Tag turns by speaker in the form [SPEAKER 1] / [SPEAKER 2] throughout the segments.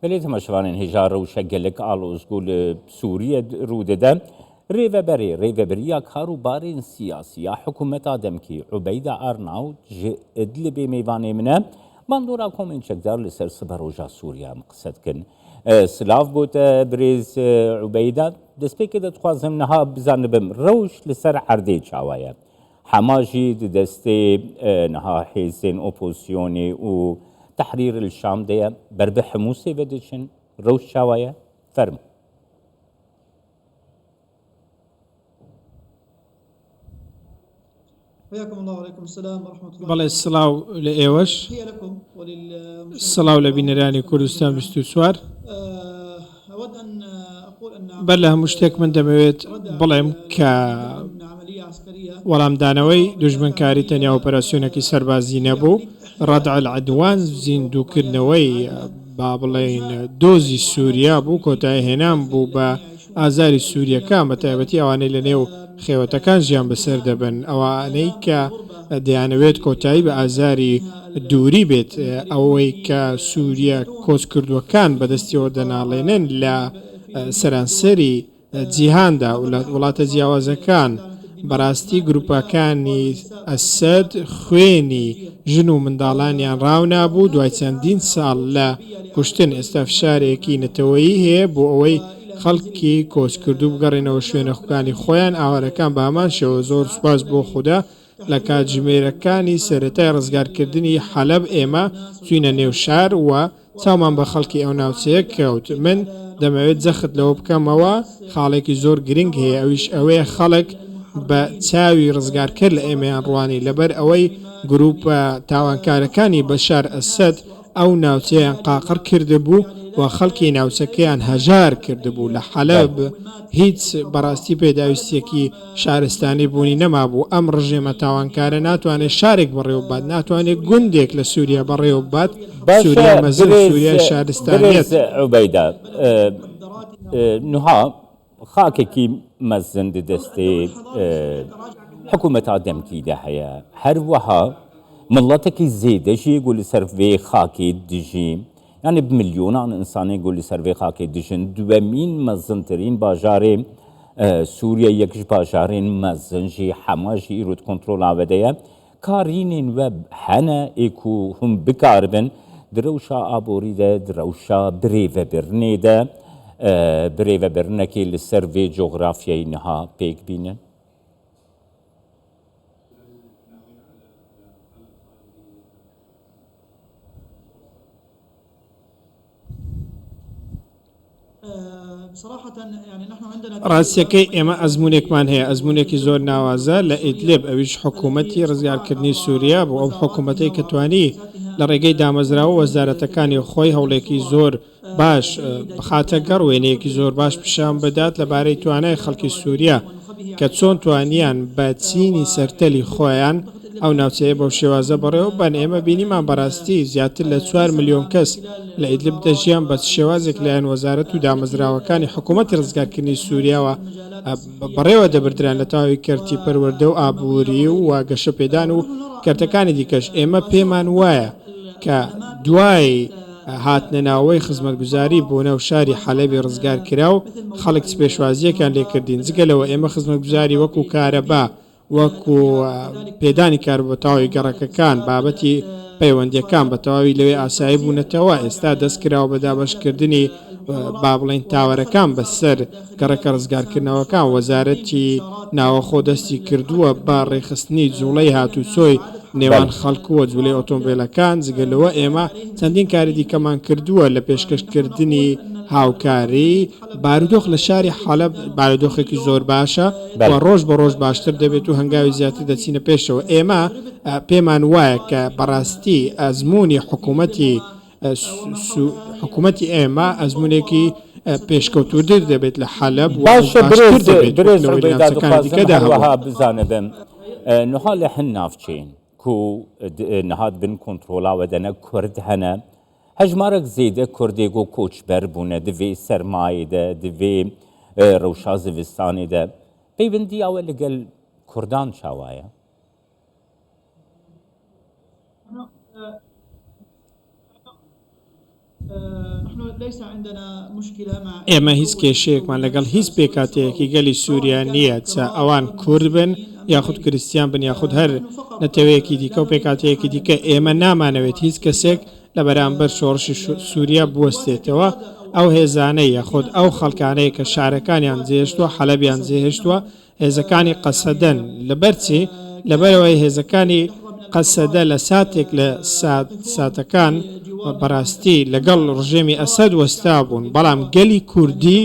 [SPEAKER 1] Belê temaşevanên hêja rewşa gelek aloz ku li Sûriye rû dide, Rêveberê Rêveberiya Kar û Barên Siyasî ya Hikûmeta Demkî Ubeyda Arnaut ji Idlibê mêvanê min e. Bandora komên çekdar li ser siberoja Sûriye em qise dikin. Silav bo te birêz Ubeyda. Destpêkê de dixwazim niha bizanibim rewş li ser erdê çawa ye. Hema jî di destê niha hêzên opozisyonê û Tehrîr El Şam de ye. Ber bi Himûsê ve diçin. Rewş çawa ye? Fermo.
[SPEAKER 2] بەڵێ سڵاو لە ئێوەش سڵاو لە بینەرانی کوردستان 24. بەر لە هەموو شتێک من دەمەوێت بڵێم کە وەڵامدانەوەی دوژمنکاری تەنیا ئۆپەراسیۆنێکی سەربازی نەبوو، ردع العدوان زیندووکردنەوەی با بڵێین دۆزی سووریا بوو، کۆتاییهێنان بوو بە ئازاری سوورییەکان، بە تایبەتی ئەوانەی لە نێو خێوەتەکان ژیان بەسەر دەبەن، ئەوانەی کە دەیانەوێت کۆتایی بە ئازاری دووری بێت، ئەوەی کە سوورییە کۆچکردووەکان بەدەستیەوە دەناڵێنن لە سەرانسەری جیهاندا و لە وڵاتە جیاوازەکان، بەڕاستی گروپەکانی ئەسەد خوێنی ژن و منداڵانیان ڕاونابوو، دوای چەندین ساڵ لە کوشتن ئێستا فشارێکی نەتەوەیی هەیە بۆ ئەوەی خەڵکی کۆچکردوو بگەڕێنەوە شوێنەخکانی خۆیان، ئاوارەکان بەهەمان شێوە، زۆر سوپاس بۆ خودا لە کاتژمێرەکانی سەرەتای ڕزگارکردنی حەلەب ئێمە چووینە نێو شار و چاومان بە خەڵکی ئەو ناوچەیە کەوت. من دەمەوێت جەخت لەوە بکەمەوە خاڵێکی زۆر گرنگ هەیە ئەویش ئەوەیە خەڵک بە چاوی ڕزگارکەر لە ئێمەیان ڕوانی لەبەر ئەوەی گرووپە تاوانکارەکانی بەشار ئەسەد ئەو ناوچەیان قاقڕ کردبوو و خەڵکی ناوچەکەیان هەژار کردبوو. لە حەلەب هیچ بەڕاستی پێداویستییەکی شارستانی بوونی نەمابوو. ئەم ڕژێمە تاوانکارە ناتوانێت شارێک بەڕێوەببات، ناتوانێت گوندێک لە سووریا بەڕێوەببات.
[SPEAKER 1] باشە
[SPEAKER 2] سووریای مەزن،
[SPEAKER 1] برێز
[SPEAKER 2] سووریای شارستانیەت.
[SPEAKER 1] برێز عوبەیدە نوها خاکێکی مەزن di destê hikûmeta demkî de heye. Her wiha miletekî zêde jî ku li ser vê xakê dijî. Yanî bi milyonan însanên ku li ser vê xakê dijin. Duwemîn mezintirîn bajarê Sûriye yek ji bajarên mezin jî Hema jî îro di kontrola we de ye. Karînên we hene ê ku hûn bikaribin di rewşa aborî de, di rewşa birêvebirinê de birêvebirinekê li ser vê cografyayê niha pêk bînin?
[SPEAKER 2] ڕاستیەکەی ئێمە ئەزموونێکمان هەیە، ئەزموونێکی زۆر ناوازە لە ئیدلب، ئەویش حکوومەتی ڕزگارکردنی سووریا بوو، ئەو حکوومەتەی کە توانی لە ڕێگەی دامەزراوە و وەزارەتەکانی خۆی هەوڵێکی زۆر باش بخاتە گەڕ، وێنەیەکی زۆر باش پیشان بدات لەبارەی توانای خەڵکی سووریا کە چۆن توانیان بە چینی سەرتەلی خۆیان ئەو ناوچەیە بەو شێوازە بەڕێوە ببەن. ئێمە بینیمان بەڕاستی زیاتر لە 4 ملیۆن کەس لە ئیدلب دەژیان، بە چ شێوازێک لایەن وەزارەت و دامەزراوەکانی حکوومەتی ڕزگارکردنی سووریاوە بەڕێوە دەبردران لە تەواوی کەرتی پەروەردە و ئابووری و گەشەپێدان و کەرتەکانی دیکەش. ئێمە پێمان وایە کە دوای هاتنەناوەی خزمەتگوزاری بۆ ناو شاری حەلەبی ڕزگارکراو، خەڵک چ پێشوازییەکیان لێکردین، جگە لەوە ئێمە خزمەتگوزاری وەکو کارەبا، وەکو پێدانی کارەبا بە تەواوی گەڕەکەکان، بابەتی پەیوەندییەکان بە تەواوی لەوێ ئاسایی بوونەتەوە، ئێستا دەستکراوە بە دابەشکردنی با بڵێین تاوەرەکان بەسەر گەڕەکە ڕزگارکردنەوەکان، وەزارەتی ناوەخۆ دەستی کردووە بە ڕێکخستنی جوڵەی هاتوچۆی نێوان خەڵک و جوڵەی ئۆتۆمبێلەکان، جگە لەوە ئێمە چەندین کاری دیکەمان کردووە لە پێشکەشکردنی هاوکاری، بارودۆخ لە شاری حەلەب بارودۆخێکی زۆر باشە و ڕۆژ بە ڕۆژ باشتر دەبێت و هەنگاوی زیاتر دەچینە پێشەوە، ئێمە پێمان وایە کە بەڕاستی ئەزموونی حکوومەتی حکوومەتی ئێمە ئەزموونێکی پێشکەوتووتر دەبێت لە حەلەب و
[SPEAKER 1] باشە
[SPEAKER 2] باشتر
[SPEAKER 1] برێز
[SPEAKER 2] دەبێت وەک
[SPEAKER 1] برێز
[SPEAKER 2] لەوەی لە
[SPEAKER 1] عوبەیدا
[SPEAKER 2] ناوچەکانی
[SPEAKER 1] دخوازم
[SPEAKER 2] دیکەدا هەبووە.
[SPEAKER 1] هەروەها بزانبم نها لە هەن ناوچەین کو نها بن کۆنترۆلا وە دەنە کورد هەنە هەژمارەک زێدە کوردێک و کۆچبەر بوونە دڤێ سەرمایێ دە دڤێ رەوشا زڤستانێ دە پەیوەندی ئەوە لەگەل کوردان چاوایە؟
[SPEAKER 2] ئێمە هیچ کێشەیەکمان لەگەڵ هیچ پێکهاتەیەکی گەلی سووریا نییە، جا ئەوان کورد بن یاخود کریستیان بن یاخود هەر نەتەوەیەکی دیکە و پێکهاتەیەکی دیکە، ئێمە نامانەوێت هیچ کەسێک لە بەرامبەر شۆڕشی سووریا بوەستێتەوە، ئەو هێزانەی یاخود ئەو خەڵکانەی کە شارەکانیان جێهێشتووە، حەلەبیان جێهێشتووە، هێزەکانی قەسەدەن، لەبەرچی؟ لەبەرئەوەی هێزەکانی قەسەدە لە ساتێک لە ساتەکان بەڕاستی لەگەڵ ڕژێمی ئەسەد وەستابوون، بەڵام گەلی کوردی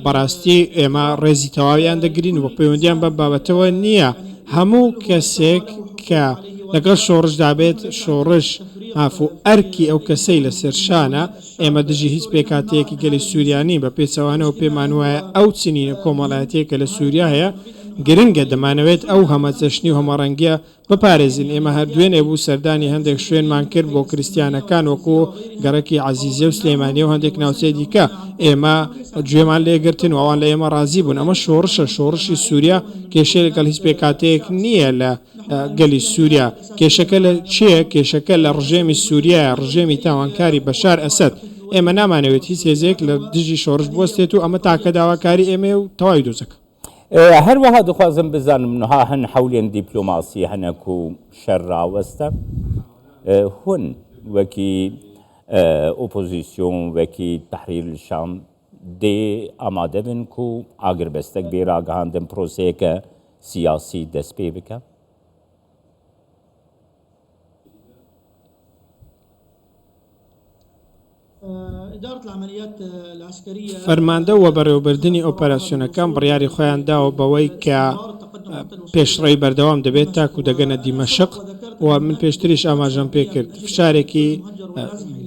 [SPEAKER 2] بەڕاستی ئێمە ڕێزی تەواویان دەگرین و پەیوەندیان بەم بابەتەوە نییە، هەموو کەسێک کە لەگەڵ شۆڕشدا بێت، شۆڕش ماف و ئەرکی ئەو کەسەی لەسەر شانە، ئێمە دژی هیچ پێکهاتەیەکی گەلی سووریا نین، بە پێچەوانەوە پێمانوایە ئەو چنینە کۆمەڵایەتییە کە لە سووریا هەیە گرنگە، دەمانەوێت ئەو هەمەچەشنی و هەمەڕەنگییە بپارێزین، ئێمە هەر دوێنێ بوو سەردانی هەندێک شوێنمان کرد بۆ کریستیانەکان وەکو گەڕەکی عەزیزیە و سلێمانیە و هەندێک ناوچەی دیکە، ئێمە گوێمان لێگرتن و ئەوان لە ئێمە ڕازی بوون، ئەمە شۆڕشە، شۆڕشی سووریا کێشەی لەگەڵ هیچ پێکهاتەیەک نییە لە گەلی سووریا، کێشەکە لە کێیە؟ کێشەکە لە ڕژێمی سووریایە، ڕژێمی تاوانکاری بەشار ئەسەد. ئێمە نامانەوێت هیچ هێزێک لە دژی شۆڕش بوەستێت و ئەمە تاکە داواکاری ئێمەیە و تەواوی دۆزەکە.
[SPEAKER 1] هەروەها دخوازم بزانم نها هەن حەولێن دیپلۆماسی هەنە کو شەر راوەستە هون وەکی ئۆپۆزیسیۆن وەکی تەحریر شام دێ ئامادە بن کو ئاگربەستەک بێ راگەهاندن پرۆسەیەکە سیاسی دەست پێ بکە؟
[SPEAKER 2] فەرماندە و بەڕێوەبردنی ئۆپەراسیۆنەکان بڕیاری خۆیان داوە بەوەی کە پێشڕەوی بەردەوام دەبێت تاکو دەگەنە دیمەشق و من پێشتریش ئاماژەم پێکرد فشارێکی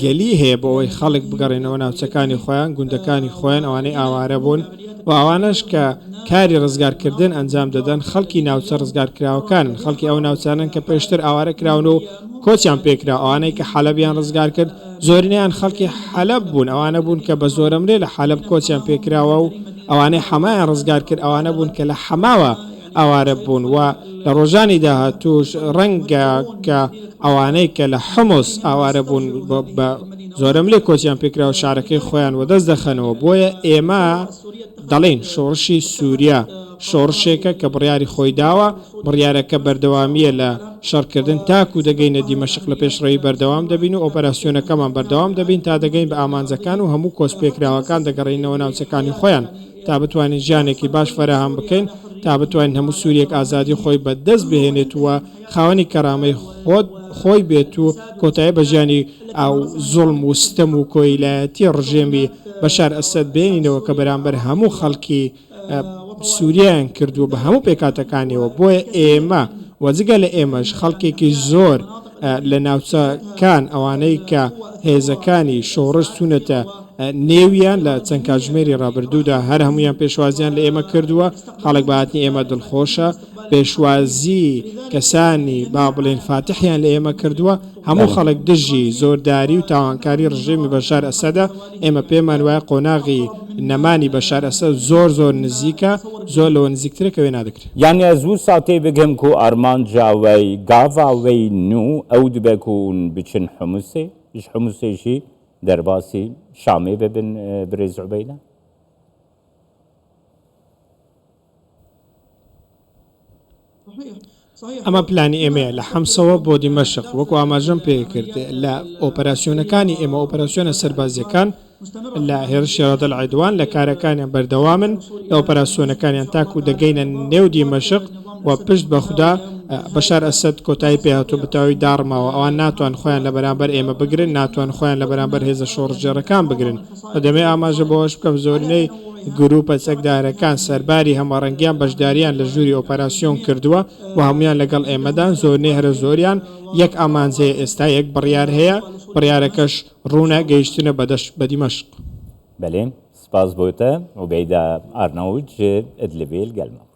[SPEAKER 2] گەلی هەیە بۆ ئەوەی خەڵک بگەڕێنەوە ناوچەکانی خۆیان گوندەکانی خۆیان ئەوانەی ئاوارە بوون و ئەوانەش کە کاری ڕزگارکردن ئەنجام دەدەن خەڵکی ناوچە ڕزگارکراوەکانن، خەڵکی ئەو ناوچانەن کە پێشتر ئاوارە کراون و کۆچیان پێکرا، ئەوانەی کە حەلەبیان ڕزگار کرد زۆرینەیان خەڵکی حەلەب بوون، ئەوانە بوون کە بە زۆرەملێ لە حەلەب کۆچیان پێکراوە و ئەوانەی حەمایان ڕزگار کرد ئەوانە بوون کە لە حەماوە ئاوارە بوون و لە ڕۆژانی داهاتووش ڕەنگە کە ئەوانەی کە لە حومس ئاوارە بوون بە زۆرەملێ کۆچیان پێکراوە شارەکەی خۆیان وەدەست دەخەنەوە، بۆیە ئێمە دەڵێین شۆڕشی سوریا شۆڕشێکە کە بڕیاری خۆی داوە، بڕیارەکە بەردەوامییە لە شەڕکردن تاکو دەگەینە دیمەشق لە پێشڕەوی بەردەوام دەبین و ئۆپەراسیۆنەکەمان بەردەوام دەبین تا دەگەین بە ئامانجەکان و هەموو کۆسپێکراوەکان دەگەڕێینەوە ناوچەکانی خۆیان تا بتوانین ژیانێکی باش فەراهەم بکەین تا بتوانین هەموو سوریەک ئازادی خۆی بەدەست بهێنێت و خاوەنی کەرامەی خۆت خۆی بێت و کۆتایی بە ژیانی ئەو زوڵم و ستەم و کۆیلایەتی ڕژێمی بەشار ئەسەد بێنینەوە کە بەرامبەر هەموو خەڵکی سوریایان کردووە بە هەموو پێکهاتەکانیەوە بۆیە ئێمە و جگە لە ئێمەش خەڵکێکی زۆر لە ناوچەکان ئەوانەی کە هێزەکانی شۆڕش چوونەتە نێویان لە چەند کاتژمێری ڕابردوودا هەر هەموویان پێشوازیان لە ئێمە کردووە خەڵک بە هاتنی ئێمە دڵخۆشە پێشوازی کەسانی با بڵێین فاتحیان لە ئێمە کردووە، هەموو خەڵک دژی زۆرداری و تاوانکاری ڕژێمی بەشار ئەسەدە، ئێمە پێمان وایە قۆناغی نەمانی بەشار ئەسەد زۆر زۆر نزیکە، زۆر لەوە نزیکترە کە وێنا دەکرێت.
[SPEAKER 1] یانی ئەز وسا تێ بگهم کو ئارمانجا وەی گاڤا وەی نوو ئەو دبە کو هûn بچن حومسێ، ژ حومسێ ژی دەرباسی شامێ ببن برێز عوبەیدە؟
[SPEAKER 2] ئەمە پلانی ئێمەیە لە حەمسەوە بۆ دیمەشق، وەکو ئاماژەم پێکرد لە ئۆپەراسیۆنەکانی ئێمە، ئۆپەراسیۆنە سەربازییەکان لە هێرشی رەد العدوان لە کارەکانیان بەردەوامن لە ئۆپەراسیۆنەکانیان تاکو دەگەینە نێو دیمەشق و پشت بە خودا بەشار ئەسەد کۆتایی پێهاتوو بەتەواوی داڕماوە، ئەوان ناتوان خۆیان لە بەرامبەر ئێمە بگرن، ناتوان خۆیان لە بەرامبەر هێزە شۆڕشگێڕەکان بگرن. دەمەوێت ئاماژە بەوەش بکەم زۆرینەی گروپە چەکدارەکان سەرباری هەمەڕەنگیان بەشداریان لە ژووری ئۆپەراسیۆن کردووە و هەموویان لەگەڵ ئێمەدان، زۆرینەی هەرە زۆریان یەک ئامانج هەیە ئێستا یەک بڕیار هەیە، بڕیارەکەش ڕوونە گەیشتنە بە دیمەشق.
[SPEAKER 1] بەلێ سپاس بۆ تە عوبەیدە ئارناوت ژ ئدلبێ لگەل مە.